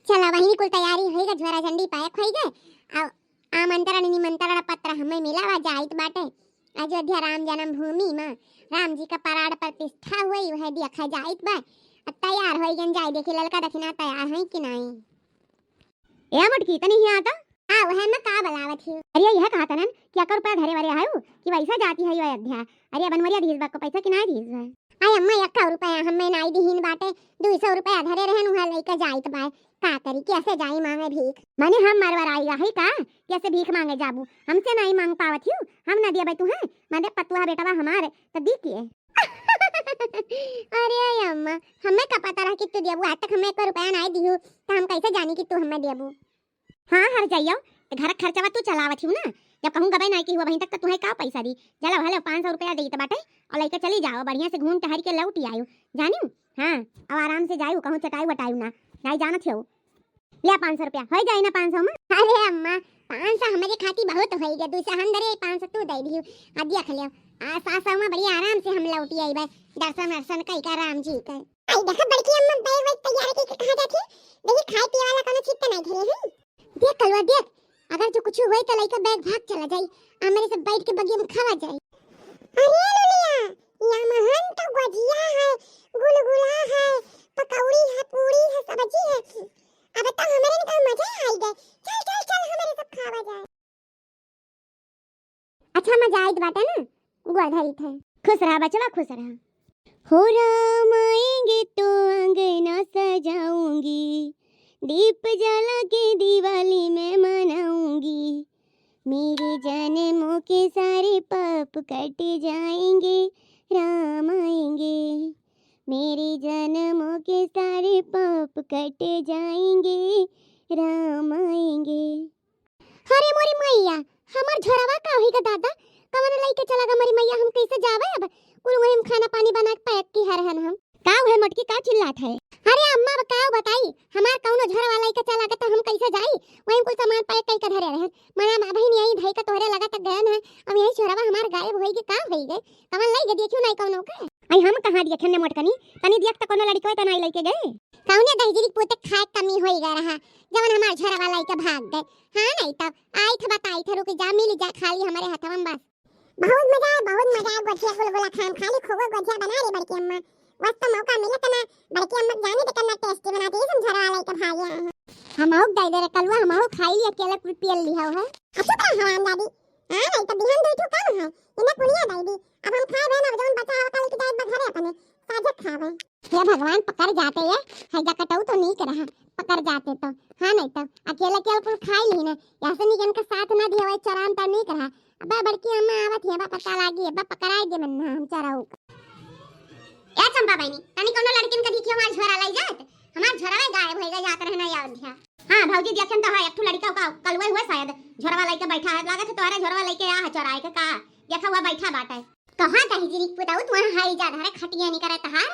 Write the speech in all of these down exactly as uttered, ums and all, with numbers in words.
चला बहिनी, कुल तैयारी होइगा, झोरा झंडी pack होइगा। अब आमंत्रण निमंत्रण पत्र हमें मिला बा, जाइत बाटे अयोध्या राम जन्मभूमि में राम जी का प्राण प्रतिष्ठा हुई, वह देखा जाइत बा। अब तैयार होइगन, जाई देखी ललका दखिना तैयार है कि नहीं। ए मोटकी, तनी हियाँ आता। हाँ, वह मैं का बलावत ही। अरे यह कहा तनन कि अक्का रुपया धरे वरे आयु कि वैसा जाती है अयोध्या। अरे बनवरिया धीस बा को पैसा कि नाई धीस बा? अरे अम्मा, अक्का रुपया हमें नाई दिहिन बाटे, दुई सौ रुपया धरे रहन, उहाँ लइके जाइत बा। का करी, कैसे जाई मांगे भीख? माने हम मरवर आइगा है का? कैसे भीख मांगे जाबू? हमसे नाई मांग पावत हियू, हम ना देबे तुहे, माने पतुआ बेटवा हमार, त दी के? अरे अम्मा, हमें का पता रहा कि तू देबू, आज तक हमें एको रुपया नाई दिहू, त हम कैसे जानी कि तू हमें देबू? हाँ, हर जाइयो, त घर क खर्चवा तू चलावत हियू ना, जब कहूँ गबे नाई की हुआ वहीं तक त तुहे का पैसा दी? चलो, हलो, पाँच सौ रुपया देत बाटे, और लइके चली जाओ, बढ़िया से घूम टहर के लौट आयु, जानियो? हाँ, अब आराम से जायु, कहूँ चटायु वटायु ना, नाई जानत हो। ले पाँच सौ रुपया, हो जाई ना पाँच सौ में? अरे अम्मा, पाँच सौ हमरे खाती बहुत होई गे, दुई सौ हम धरे, पाँच सौ तू दे दियो। आ देख लियो, आ सात सौ में बड़ी आराम से हम लौटी आइबे, दर्शन वर्शन कई का राम जी के। आई देखा बड़की अम्मा, bag वैग तैयार कई के कहाँ जाती? देखी खाए पिए वाला कोनो चीज तो नहीं धरे हैं। देख कलुआ देख, अगर जो कुछ होई तो लइका bag भाग चला जाई, हमरे सब बैठ के बगिया में खावा जाई। अरे लुलिया, यहाँ महन तो गुजिया है, गुलगुला है, पकौड़ी है, पूरी है, सब्जी है। अब तो हमरे में तो मजा आई गए। चल, चल, चल, हमरे सब खावा जाए। अच्छा, मजा आइत बाटे ना, गोड़ धरी थे। खुश रहा बचवा, खुश रहा। हो राम आएंगे तो अंगना सजाऊंगी, दीप जला के दिवाली मैं मनाऊंगी। मेरे जन्मों के सारे पाप कट जाएंगे, राम आएंगे। मेरे जन्मों के सारे पाप कट जाएंगे, राम आएंगे। अरे मोरी मैया, हमार झोरवा का होई गा दादा? कवन लइके चला गा मोरी मैया, हम कैसे जावे अब? कुल वही में खाना पानी बना के pack की हर हन हम। का हुए मोटकी, का चिल्लात है? अरे अम्मा, अब का बताई, हमार कौनो झोरवा लइके चला गा तो हम कैसे जाई? वही में कुल सामान pack कई के धरे रहन। मना मा बहिन यही धई के तोहरे लगा तक गयन है। अब यही झोरवा हमार गायब होई गे, का होई गे? कवन लई गे, देखियो नाई कौनो के। आई हम कहाँ देखे ने मोटकनी, तनी देख त कौनो लड़िकवा त नाई लइके गए। कौने दहिजरी पूते खाए कमी होई गा रहा, जवन हमार झोरवा लइके भाग गए। हाँ, नाई तब आई थे बताई थे, रुक जा, मिल जा खाली हमरे हथवा में बस। बहुत मजा आए, बहुत मजा आए, गोठिया गुलगुला खान खाली खूब गोठिया बना रे बड़की अम्मा। बस तो मौका मिले तो ना, बड़की अम्मा जाने दे कितना tasty बनाती है, हम झोरवा लइके भाग आए हैं। हम आउक दे दे रे कलुआ, हम आउक खाई लिया, अकेले कुल पियल लिया है। अच्छा तो हराम दादी, हाँ, नाई तो बिहान दे ठो काम है, इन्हें कुनिया दे दी। अब हम खाए बहन, अब जौन बचा हो कल की जाए घरे अपने, साझे खावे। हे भगवान, पकड़ जाते ये, है जकटऊ तो नीक रहा, पकड़ जाते तो। हाँ, नाई तो अकेले अकेले कुल खाई ली ना, यहाँ से नीक इनका साथ ना दिया, वही चरान तो नीक रहा। अब्बा बड़की अम्मा आवत है, अब्बा पता लागी, अब्बा पकड़ाई दे मन्ना हम चराऊ। ए चंपा बहनी, तनी कौनो लड़किन का देखियो हमार झोरा लई जात, हमार झोरवा गायब होई गा जात रहना अयोध्या। हाँ भौजी, देखन तो है, एक ठो लड़िका का कलुए हुए शायद, झोरवा लइके बैठा है, लागत है तोहरा झोरवा लइके आ है चोराए के का, देखा हुआ बैठा बाटे। कहाँ दहिजरी पुताऊ तुम्हारा हाई जा धरे खटिया नहीं करे तहार,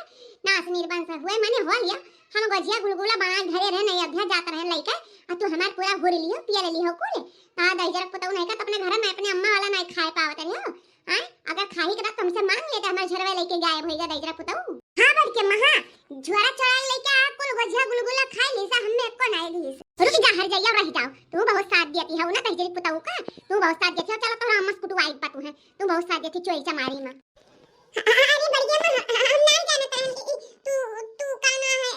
नास निर्बंस हुए मने हो लिया, हम गोझिया गुलगुला बना धरे रहे नहीं अयोध्या जात रहे लइके, आ तू हमार पूरा घूर लियो, पियल लियो कुल। हाँ दहिजरा पुताऊ नहीं का तो अपने घर में अपने अम्मा वाला नहीं खाए पावत रहे हो। आय, अगर खाही के बाद तुमसे मांग लिए तो हमार झोरवा लइके गायब होई गा दहिजरा पुताऊ। हाँ बड़की अम्मा, हाँ, झोरा चोराई लइके आ कुल गोझिया गुलगुला खाई ली सा, हमें एको नाई दी सा। रुक जा, हर जाइया रह जाओ, तू बहुत साथ देती है ना दहिजरी पुताऊ का, तू बहुत साथ देती है, चलो तो हम मस कुटवाई पतू है, तू बहुत साथ देती चोरी चमारी में। अरे बड़की अम्मा, हम ना जानत रहन कि तू, तू का ना है,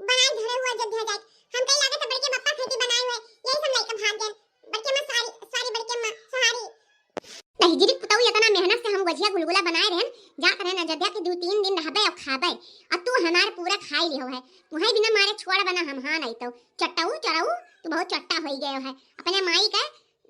बनाए धरे हुआ जब ध्या जाए, हम कहीं लागत है बड़के बप्पा खेती बनाए हुए, यही सब लइके भाग गए। बड़के अम्मा, sorry, sorry बड़के अम्मा, sorry। दहिजरी पुताऊ, इतना मेहनत से हम गोझिया गुलगुला बनाए रहन, जात रहन अयोध्या के दू तीन दिन रहबे और खाबे, और तू हमार पूरा खाई लियो है। तुहे बिना मारे छोड़ बना हम, हाँ नहीं तो चट्टाऊ चोराऊ, तू बहुत चट्टा होई गयो है। अपने माई के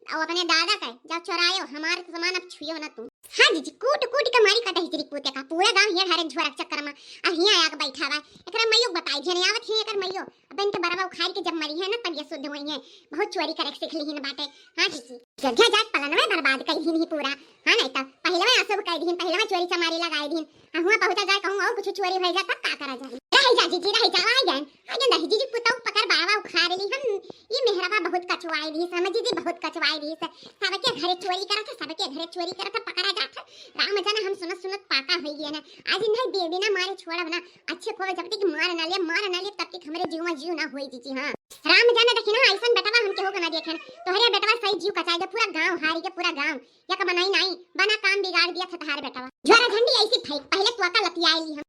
और अपने दादा के जब चोरायो, हमार सामान अब छुयो ना तू। हाँ जीजी, कूट कूट के मारी का दहिजरी पूते का, पूरा गांव हिया ढारे झोरा के चक्कर में, अब हिया आके बैठा बा। एकरा मइयो के बताई, जेने आवत हिया एकर मइयो, अब इनके बरवा उखाड़ के जब मरी है ना तब ये शुद्ध होई है। बहुत चोरी करे के सीख लिहिन बाटे। हाँ जीजी, जग्गा जात पलनवे बर्बाद कई दिहिन ही पूरा। हाँ नहीं तो पहलवे अशुभ कई दिहिन, पहलवे चोरी चमारी लगाई दिहिन। हाँ हुआ पहुँचा जाए कहूँ और कुछ चोरी हो जाए तब का करा जाए। रह जा जीजी, रह जा, आ गए, आ गए दहिजरी पुताऊ पकड़ बरवा उखाड़ ली हम। ये मेहरवा बहुत कछु कचवाई दिहिस, समझी जी, बहुत कचवाई दिहिस। सबके घरे चोरी करत है, सबके घरे चोरी करत है, पकड़ा जात है। राम जाने हम सुनत सुनत पाका होई गए ना। आज इन्हें बे-, बिना मारे छोड़ब ना, अच्छे खोवे जब तक मार ना ले, मार ना ले, तब तक हमरे जीव में जीव ना होई जीजी। हाँ, राम जाने देखी ना, ऐसन बेटवा हमके होके ना देखेन। तोहरे बेटवा सही जीव कचाई दे, पूरा गांव हारी के, पूरा गांव। या का बनाई नाई, बना काम बिगाड़ दिया था तहार बेटवा। झोरा झंडी ऐसी फेंक, पहले तो का लतियाई ली हम।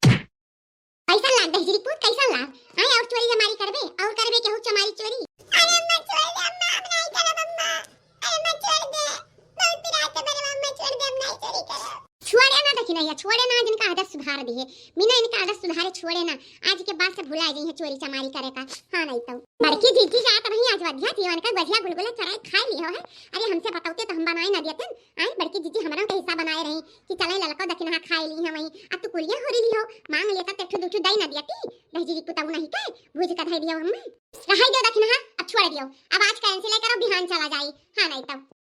कैसन लाग दहिजरी पूत, कैसन लाग? आए और चोरी चमारी करबे, और करबे केहू चमारी चोरी? अरे अम्मा, छोड़ दे अम्मा, हम नहीं करब अम्मा। अरे अम्मा, छोड़ दे, बहुत पिरात है मेरे अम्मा, छोड़ दे, हम नहीं चोरी करब। छोड़े ना देखी ना, या छोड़े ना, आज इनका आदत सुधार दिहे। बिना इनका आदत सुधारे छोड़े ना, आज के बाद से भुला जाइए चोरी चमारी करे का। हाँ नहीं तो। बड़की जीजी जात रही आज वधिया जीवन का गजिया गुलगुला चराई खाई लियो है। अरे हमसे बताते तो हम बनाए ना देते। आए बड़की जीजी हमरा के हिस्सा बनाए रही कि चले ललको दखिनहा खाए ली हम वहीं। अब तू कुलिया हो रही हो, मांग लेता ते ठू दू ठू दई ना देती। दहिजरी पुताऊ नहीं के भूज का धई दियो हमें। रहाई दियो दखिनहा, अब छोड़ दियो। अब आज कैंसिल करो, बिहान चला जाई। हाँ नहीं तो।